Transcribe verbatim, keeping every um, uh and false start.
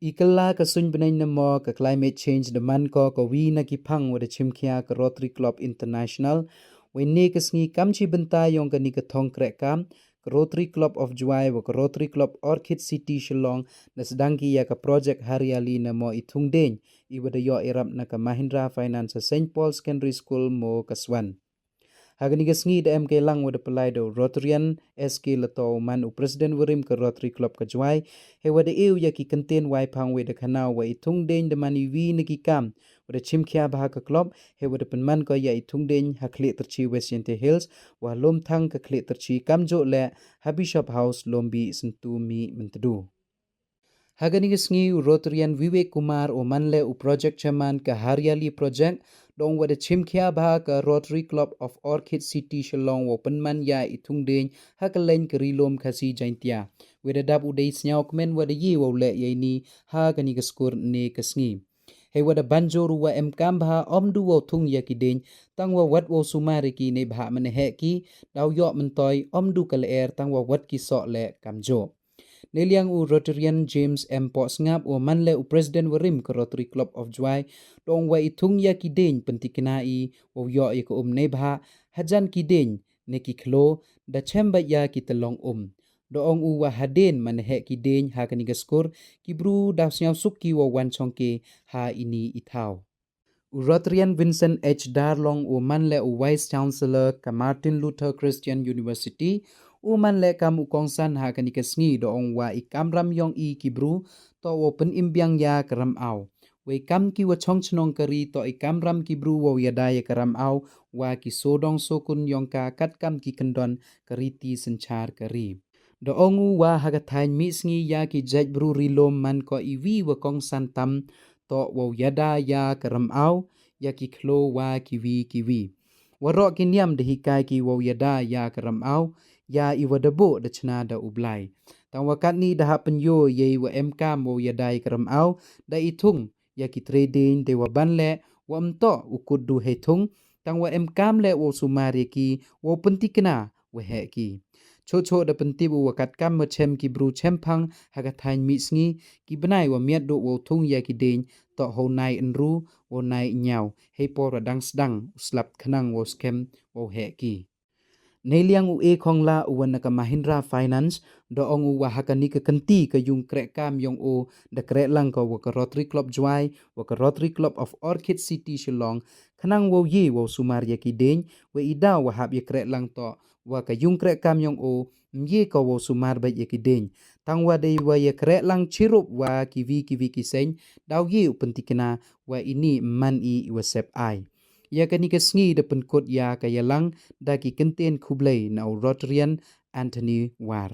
I kylla ka suiñ bneiñ na mo ka climate change da man ko ka wi na ki phang wa da chimkhia ka Rotary Club International, wei ne ka sngi kam chi bynta yong ka ni ka thong kreh kam, ka Rotary Club of Jowai wa ka Rotary Club Orchid City Shillong da sdang ki ya ka project Hariali na mo i thung dieñ, i wa da yoh i rap na ka Mahindra Finance ha Saint Paul Secondary School, Mawkaswan. Ha kani ka sngi da em ka yalang wa da pynlai da u Rotarian S K Lato, man u President warim ka Rotary Club ka Jowai, hei wa da ew ya ki kyntien wai phang wei da khana u wa i thung dieñ da man i wi na ki kam wa da chimkhia bha ka club, hei wa da pynman ko ya i thung dieñ ha Khlieh Tyrchi, West Jaintia Hills, wa lum thang ka Khlieh Tyrchi, kamjooh leh ha Bishop House, Lombih, Syntu, Mih, Myntdu. Ha kani ka sngi u Rotarian Vivek Kumar u man leh u Project Chairman ka Hariali Project, da ong wa da chimkhia bha ka Rotary Club of Orchid City Shillong wow pynman ya i thung dieñ ha ka leng ka Ri Lum Khasi Jaintia. Wei da dap u dei sniaw kmen wa da ye wow leh ya ini ha kani ka skur ne ka sngi. Hei wa da ban jur u wa em kam bha om du wow thung ya ki dieñ, tang wa wat wow sumar ya ki neibhah man heh ki, daw yoh myntoi om du ka lyer, tang wa wat ki soh leh kamjooh. Neiliang u Rotarian James M Pohsngap u man leh u President warim ka Rotary Club of Jowai, da ong wa i thung ya ki dieñ pyntikna i wow yoh ya ka um neibhah hajan ki dieñ ne ki khloo da chem bait ya ki tyllong um. Da ong u wa hadien man heh ki dieñ ha kani ka skur, ki bru daw sniaw suk ki wow wan chong ke ha ini i thaw. U Rotarian Vincent H Darlong u man leh u Vice Chancellor ka Martin Luther Christian University, u man leh kam u kongsan ha kani ka sngi, da ong wa i kamram yong i ki bru toh wow pynim biang ya ka rymaw. Wei kam ki wa chong chnong ka ri, toh i kamram ki bru wow yada ya ka rymaw wa ki sodong sokun yong ka, katkam ki kyndon ka riti synchar ka ri. Da ong u wa ha ka thaiñ mih sngi ya ki jait bru Ri Lum man ko i wi wa kongsan tam, toh wow yada ya ka rymaw, ya ki khloo wa ki wi ki wi. Waroh ki niam da hikai ki wow yada ya ka rymaw, ya i wa da buh da chna da u Blai. Tang wa katni da hap pynyoo ya i wa em kam wow yada ya ka rymaw, da i thung ya ki tre dieñ, dei wa ban leh wa ym toh u kut du hei thung, tang wa em kam leh wow sumar ya ki, wow pyntikna wa heh ki. Choh choh da pyntip u wa katkam wa chem ki bru chemphang ha ka thaiñ mih sngi, ki bnai wa miat du wow thung ya ki dieñ toh ha u nai ynru, wa u nai ynñiaw, hei por wa dang sdang u slap khnang wow skhem wow heh ki. Neiliang u E Khongla u wa na ka Mahindra Finance, da ong u wa ha kani ka kynti ka yung kreh kam yong o da kreh lang ko wa ka Rotary Club Jowai wa ka Rotary Club of Orchid City Shillong, khnang wow ye wow sumar ya ki dieñ, wa i daw wa hap ya kreh lang toh wa ka yung kreh kam yong o ym ye ko wow sumar bait ya ki dieñ, tang wa dei wa ya kreh lang chirup wa ki wi ki wi ki seiñ, daw ye u pyntikna wa ini man i i wa sep ai. Ya kani ka sngi da pynkut ya ka yalang da ki kyntien khublei na u Rotarian Anthony War.